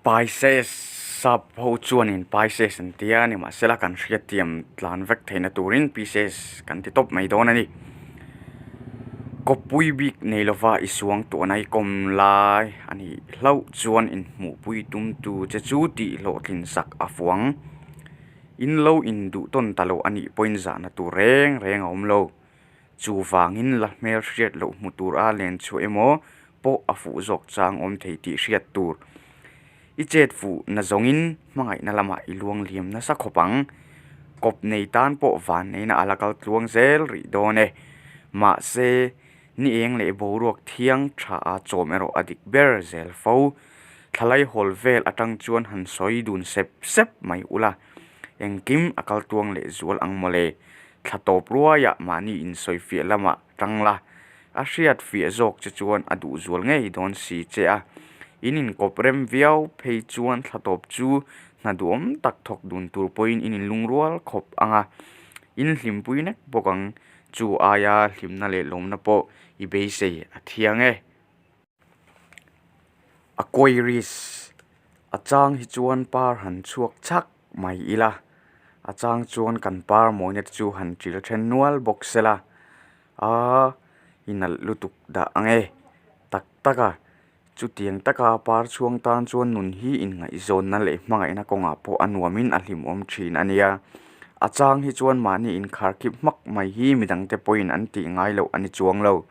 Pisces, Sap ho chuanin Pisces an tia nimahsela kan hriatthiam tlan vek theihna turin Pisces kan ti tawp mai dawn a ni. Kawppui bik nei lova i suang tuahna i kawm lai a nih hlauh chuan inhmuhpui tumtu che chu tih hlawhtlin sak a fuang. In lo induh tawn ta lo a nih pawhin zahna tur reng reng a awm lo. Chuvangin la hmel hriat loh hmu tur a len chhuah emaw pawh a fuh zawk chang awm thei tih hriat tur. I chet fuh na zawngin hmangaihna lamah i luang liam nasa khawp ang. Kawp nei tan pawh van neina a la kal tluang zel rih dawn e. Mahse, ni eng leh boruak thiang tha a chawm erawh a dik ber zel fo. Thlalai hawl vel atang chuan han sawi dun sep sep mai ula, engkim a kal tluang leh zual ang mawle. Thla tawp ruaiah mahni insawifiah lamah tang la, a hriat fiah zawk che chuan a duh zual ngei dawn si che a. In inkawp rem viau phei chuan thla tawp chu hna duhawm tak thawk dun tur pawhin in inlungrual khawp ang a, in hlimpui nek bawk ang. Chu aia hlimna leh lawmna pawh i beisei a thiang e. Aquarius, A chang hi chuan par han chhuak chhak mai ila, a chang chuan kan par mawina te chu han ṭil ṭhen nual bawk sela, a i nalh lutuk dah ang e. Tak tak a, chutiang taka par chhuang tan chuan nun hi inngaihzawnna leh hmangaihna kawngah pawh a nuamin a hlimawm ṭhin a nia. A chang hi chuan mahni inkharkhip hmak mai hi midangte pawhin an tih ngai loh a ni chuang lo.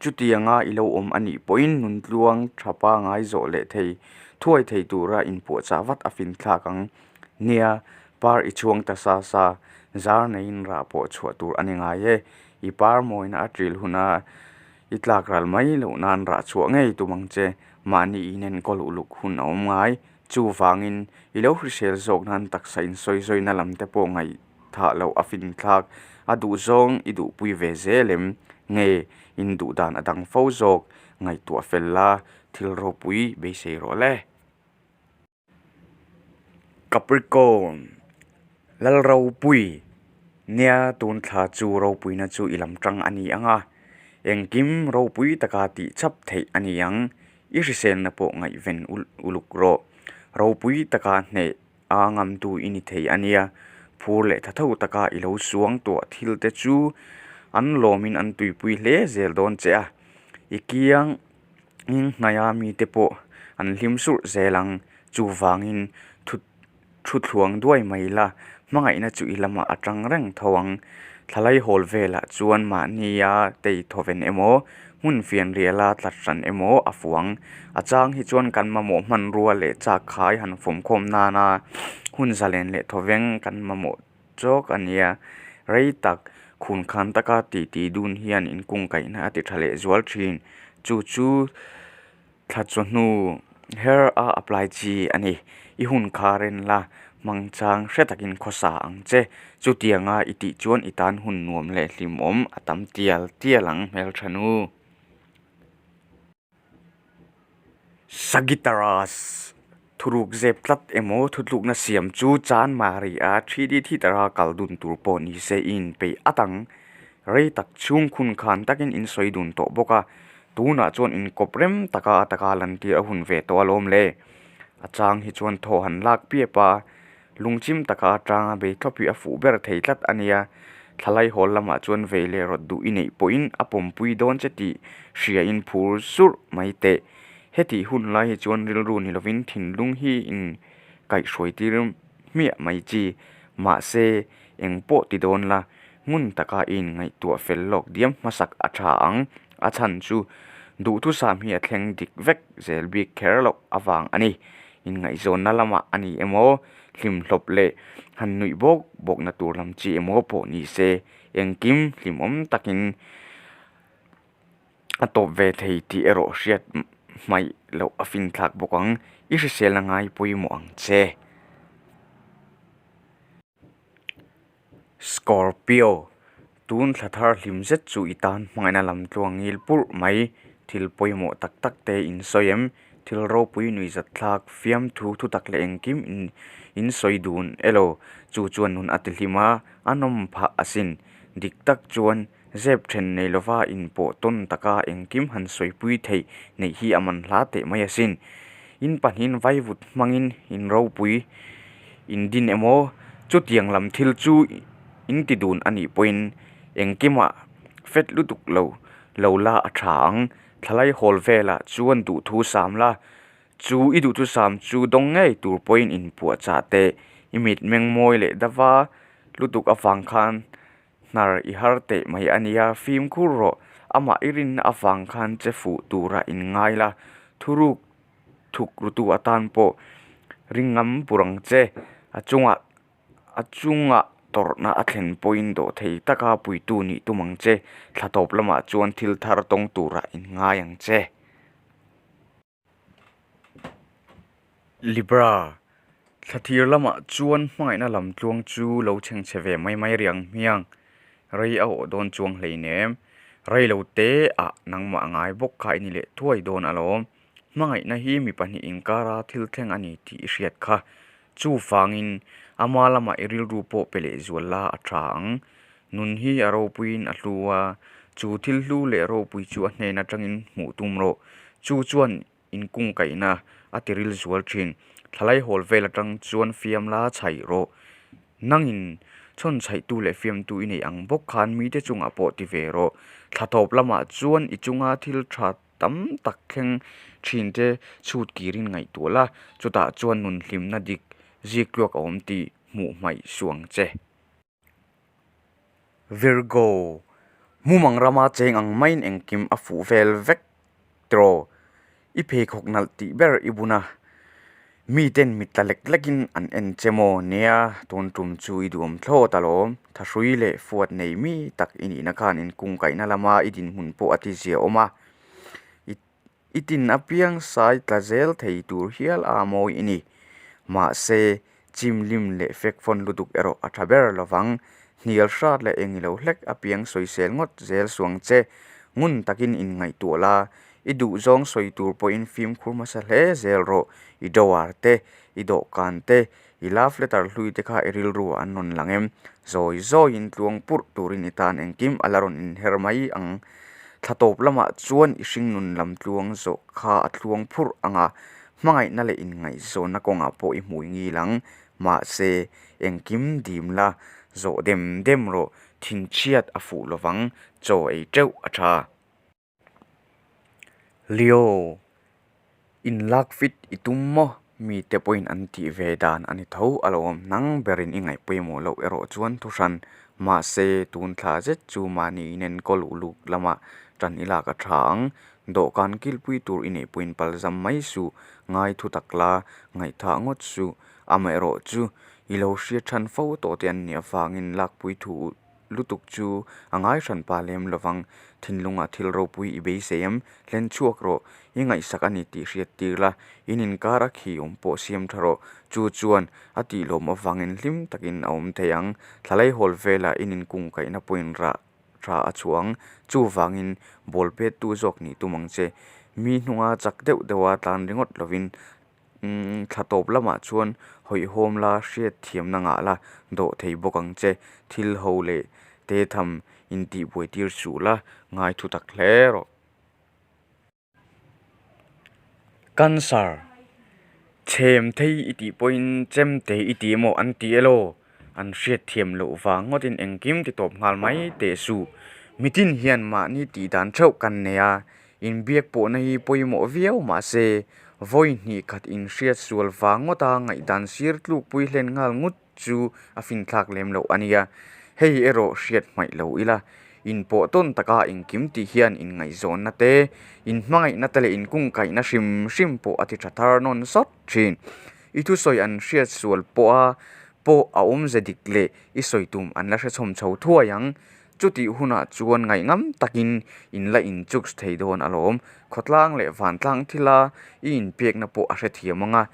Chutianga i lo awm a nih pawhin nuntluang tha pangai zawh leh thei thuai thei tura inpuahchah vat a finthlak ang. Nia, par i chhuang ta sa sa, zar neiin rah pawh chhuah tur a ni ngai e. I par mawina a ṭil huna i tlak ral mai loh nan rah chhuah ngei tum ang che. Mahni inenkawl uluk hun a awm ngai. Chuvangin, i lo hrisel zawk nan taksa insawizawi-na lam te pawh ngaih thah loh a finthlak a duh zawng i duhpui ve zel em? Nge in duh dan a dang fo zawk? Ngaihtuah fel la, thil ropui beisei rawh le. Capricorn, Lal ropui, Nia tun thla chu ropuina chu i lam tang a ni ang a, engkim ropui taka tih chap theih a ni ang, i hriselna pawh ngaihven uluk rawh. Ropui taka hneh A ngamtu i ni thei a nia, phur leh tha tho taka i lo suang tuah thil te chu an lawmin an tuipui hle zel dawn che a, i kiang in hnaia mite pawh an hlim surh zel ang. Chuvangin thu thu thluang duai mai la, hmangaihna chu i lamah a tang reng tho ang. Thlalai hawl velah chuan mahnia tei thawven emaw, hmun fianriala tlat hran emaw a fuang. A chang hi chuan kan mamawh hmanrua leh chak khai han fawmkhawm nana hun zalen leh thawveng kan mamawh chawk a nia. Rei tak khun khan taka titi dun hian inkungkaihna a ti tha leh zual thin. Chu chu Thla chawhnu her a apply chi a ni. I hun kha ren la, hmang chang hre takin khawsa ang che. Chutianga i tih chuan i tan hun nuam leh hlimawm a tam tial tial ang hmeltha nu. Sagittarius, Thuruk zep tlat emaw thutlukna siam chu Chan Mari a 3D theatre a kal dun tur pawh ni se i inpeih at ang. Rei tak chhung khun khan takin in sawi dun tawh bawk a, tunah chuan inkawp rem taka a taka lantir a hun ve tawh alawm le. A chang hi chuan thaw han lak piap a, lungchim taka atanga bei thlawp hi a fuh ber thei tlat a nia. Thlalai hawl lamah chuan vei leh rawt duh i neih pawhin a pawmpui dawn che tih hriain phur surh mai teh. Hetih hun lai hi chuan rilru ni lovin thinlung hi in kaihhruai tir hmiah mai chi. Mahse, eng pawh ti dawn la, Hmun taka i inngaihtuah fel lawk diam hmasak a tha ang. A chhan chu duhthusam hi a thleng dik vek zel bik kher loh avang a ni. Inngaihzawnna lamah a ni emaw, hlimhlawp leh han nuih bawk bawkna tur lam chi emaw pawh ni se, engkim hlimawm takin a tawp ve thei tih erawh hriat hmaih loh a finthlak bawk ang. I hriselna ngai pawimawh ang che. Scorpio, Tun thla thar hlim zet chu i tan hmangaihna lam tluang ngil purh mai. Thil pawimawh tak tak te in sawi em? Thil ropui nuihzat thlak, fiamthu thutak leh engkim in in sawi dun elo? Chu chuan nun a ti hlim a, a nawm phah asin. Dik tak chuan zep then nei lova inpawh tawn taka engkim han sawipui theih neih hi a man hla teh mai asin. In pahnihin vaivut hmangin in ropui in din emaw, chutiang lam thil chu in ti dun a nih pawhin engkimah fet lutuk lo lo la a tha ang. Thlalai hawl velah chuan duhthu sam la, chu i duhthusam chu dawng ngei tur pawhin inpuahchah teh. I mitmeng mawi leh dava lutuk avang khan hnar i har teh mai a nia, fimkhur rawh. Amah i rinna avang khan che fuh turah inngai la, thuruk thuk rutu atan pawh ring ngam pur ang che. A chungah a chungah tawrhna a thlen pawhin dawh thei taka puitu nih tum ang che. Thla tawp lamah chuan thil thar tawng turah inngai ang che. Libra, thla thir lamah chuan hmangaihna lam tluang chu lo chhengchhe ve mai mai rih ang hmiang. Rei a awh dawn chuang hleinem. Rei lo te ah nangmah ngai bawk kha i ni leh thuai dawn alawm. Hmangaihna hi mi pahnih inkara thil thleng a ni tih i hriat kha. Chuvangin ama lamah i rilru pawh pe leh zual la a tha ang. Nun hi a ropuiin a hlu a, chu thil hlu leh ropui chu a hnen atangin hmuh tum rawh. Chu chuan inkungkaihna a tiril zual thin. Thlalai hawl vel atang chuan fiam la chhaih rawh. Nangin chhawn chhaihtu leh fiamtu i neih ang bawk khan mite chungah pawh ti ve rawh. Thla tawp lamah chuan i chunga thil tha tam tak thleng thinte chhut kirin ngaihtuah la, chutah chuan nun hlimna dik zik tluak a awm tih hmuh hmaih suh ang che. Virgo, Mumang rama cheng ang maiin engkim a fuh vel vek tiraw? I pheikhawk nalh tih ber i bun a, miten mit tla lek lekin an en che maw? Nia, tun tum chu i duhawm thlawt alawm. Thahrui leh fuat nei mi tak i nihna khan inkungkaihna lama i dinhmun pawh a tizia awm a, I tin apiang sai tla zel thei tur hial a mawi i ni. Mahse, chim lim leh fek fawn lutuk erawh a tha ber lovang. Hnial hrat leh eng ilo hlek apiang sawisel ngawt zel suang che. Ngun takin inngaihtuah la, i duhzawng sawi tur pawhin fimkhur hmasa hle zel rawh. I drawer te, i dawhkan te, i love letter hlui te kha i rilru ah an rawn lang em? Zawi zawiin tluang purh turin i tan engkim a la rawn inher mai ang. Thla tawp lamah chuan i hringnun lam tluang zawh kha a tluang phurh ang a, hmangaihna leh inngaihzawnna kawngah pawh i hmui ngil ang. Mahse, engkim dim la, zawh dem dem rawh, thinchhiat a fuh lovang, chaw ei teuh a tha. Leo, inlak fit i tum maw? Mite pawhin an tih ve dan a ni tho alawm. Nang berin i ngaih pawimawh loh erawh chuan thuhran. Mahse, tun thla zet chu mahni inenkawl uluk lamah tan i lak a tha ang. Dawhkan kilpui tur i neih pawhin palzam mai suh. Ngai thu tak la, ngaihthah ngawt suh. Amaherawh chu i lo hriat than fo tawh te an nih avangin lakpui thu lutuk chu a ngai hran pa lem lovang. Thinlungah thil ropui i beisei em? Hlen chhuak rawh. I ngaihsak a ni tih hriat tir la, in inkar a khi awm pawh siam tha rawh. Chu chuan a tihlawm avangin hlim takin a awm thei ang. Thlalai hawl velah in inkungkaihna pawhin rah tha a chhuah ang. Chuvangin ball pettu zawk nih tum ang che. Mi hnunga chak deuh deuha tlan ringawt lovin Thla tawp lamah chuan hawihhawm la hriat thiamna ngah la dawh thei bawk ang che. Thil ho leh te tham intihbuai tir suh la, ngai thu tak hle rawh. Cancer, Chhem thei i tih pawhin chem te i ti emaw an ti elaw? An hriat thiam loh vang ngawtin engkim ti tawp nghal mai teh suh. Mitin hian mahni tih dan theuh kan nei a, Inbiak pawhna hi pawimawh viau mahse, vawi hnih khat inhriat sual vang ngawta ngaihdan sir tlukpui hlen nghal ngut chu a finthlak lem loh a nia. Hei erawh hriat hmaih lo ila, inpawh tawn taka engkim tih hian inngaihzawnna te, inhmangaihna te leh inkungkaihna hrim hrim pawh a ti tha thar nawn sawt thin. I thusawi an hriat sual pawha pawh a awmze dik leh i sawi tum an la hrechhawm chho thuai ang. Chutih hunah chuan ngaihngam takin in la inchuks thei dawn alawm. Khawtlang leh vantlang thila i inpekna pawh a hrethiam ang a,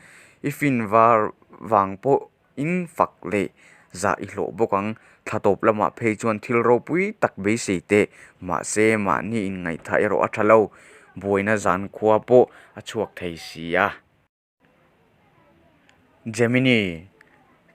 i fin var vang pawhin fak leh zah i hlawh bawk ang. Thla tawp lamah phei chuan thil ropui tak beisei teh, mahse mahni inngaihthah erawh a tha lo. Buaina zan khua pawh a chhuak thei si a. Gemini,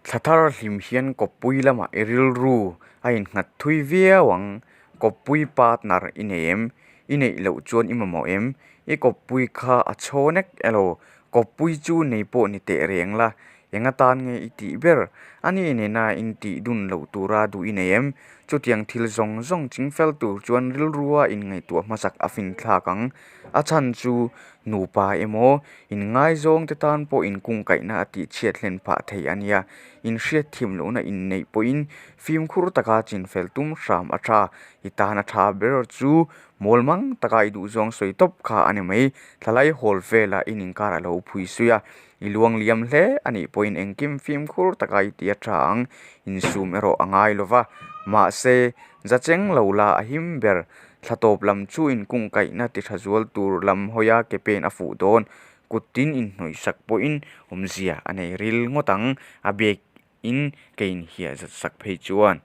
Thla thar hlim hian kawppui lamah i rilru a innghat thui viau ang. Kawppui partner i nei em? I neih loh chuan i mamawh em? I kawppui kha a chhaw nek elo? Kawppui chu nei pawh ni teh reng la, eng atan nge i tih ber? Ani nena intih dun loh tura duh i nei em? Chutiang thil zawng zawng chingfel tur chuan rilrua inngaihtuah hmasak a finthlak ang. A chhan chu nupa emaw, inngaizawngte tan pawh inkungkaihna a tihchhiat hlen phah thei a nia. Inhriatthiam lohna inneih pawhin fimkhur taka chinfel tum hram a tha. I tan a tha ber chu mawl mang taka i duhzawng sawi tawp kha a ni mai. Thlalai hawl velah in inkar a lo phui sui a, i luang liam hle a nih pawhin engkim fimkhur taka i ti a tha ang. Insum erawh a ngai lo va, mahse za cheng lo la a him ber. Thla tawp lam chu inkungkaihna ti tha zual tur lam hawia ke pen a fuh dawn. Kut tin inhnawihsak pawhin awmzia a nei ril ngawt ang, a biakin ke inhiah zat sak phei chuan.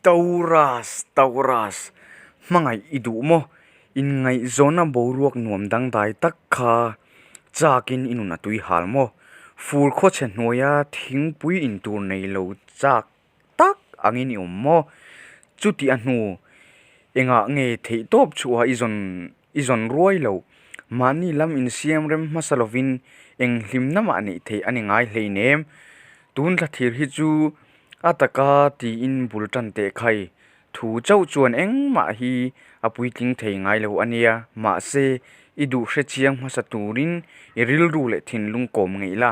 Taurus, Taurus, hmangaih i duh maw? Inngaihzawnna boruak nuam dangdai tak kha chakin i nun a tui hal maw? Fur khawchhe hnuaia thingpui intur nei lo chak tak angin i awm maw? Chuti a hnu engah nge theihtawp chhuah i zawn i zawn ruai loh? Mahni lam insiam rem hmasa lovin eng hlimna mah neih theih a ni ngai hleinem. Tun thla thir hi chu a taka tiin bul tan teh khai. Thu chauh chuan engmah hi a puitling thei ngai lo a nia. Mahse, i duh hre chiang hmasa turin i rilru leh thinlung kawm ngeih la.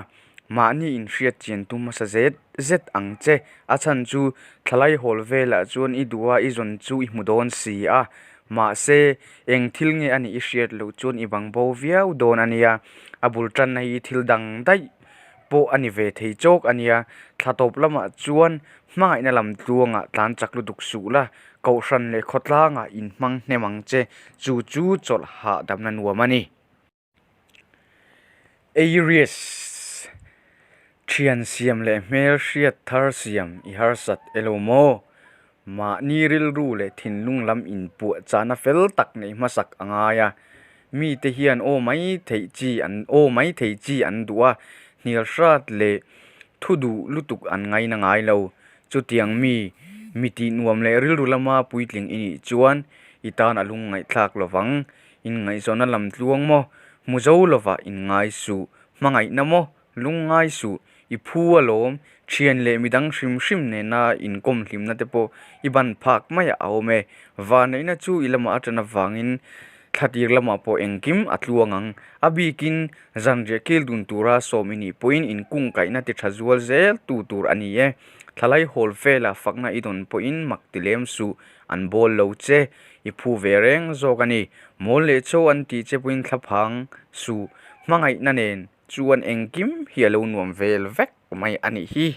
Mahni inhriat chian tum hmasa zet zet ang che. A chhan chu thlalai hawl velah chuan i duh a, i zawn chu i hmu dawn si a. Mahse, eng thil nge a nih i hriat loh chuan i bang bo viau dawn a nia. A bul tanna hi thil dang daih pawh a ni ve thei chawk a nia. Thla tawp lamah chuan hmangaihna lam tluangah tlan chak lutuk suh la, kohhran leh khawtlangah inhmang hnem ang che. Chu chu chawlh hahdamna nuam a ni. Aries, Thian siam leh hmel hriat thar siam i harsat elo maw? Mahni rilru leh thinlung lam inpuah chahna fel tak neih hmasak a ngai a. Mite hian aw mai theih chi an aw mai thei chi an duh a, hnial hrat leh thu duh lutuk an ngaina ngai lo. Chutiang mi, mi tih nuam leh rilru lama puitling i nih chuan i tan a lungngaihthlak lovang. Inngaihzawnna lam tluang maw? Hmu zo lovah inngai suh. Hmangaihna maw? Lungngai suh. I phu alawm. Thian leh midang hrim hrim nena inkawm hlimna te pawh i ban phak maiah a awm e. Vanneihna chu i lamah a tan avangin thlatir lamah pawh engkim a tluang ang. A bikin zanriah kil dun tura sawm i nih pawhin inkungkaihna ti tha zual zel tu tur a ni e. Thlalai hawl vela fakna i dawn pawhin mak ti lem suh. An bawl lo che. I phu ve reng zawk a ni. Mawl leh chaw an tih che pawhin thlaphang suh hmangaihna nen chuan engkim hi a lo nuam vel vek mai a nih hi.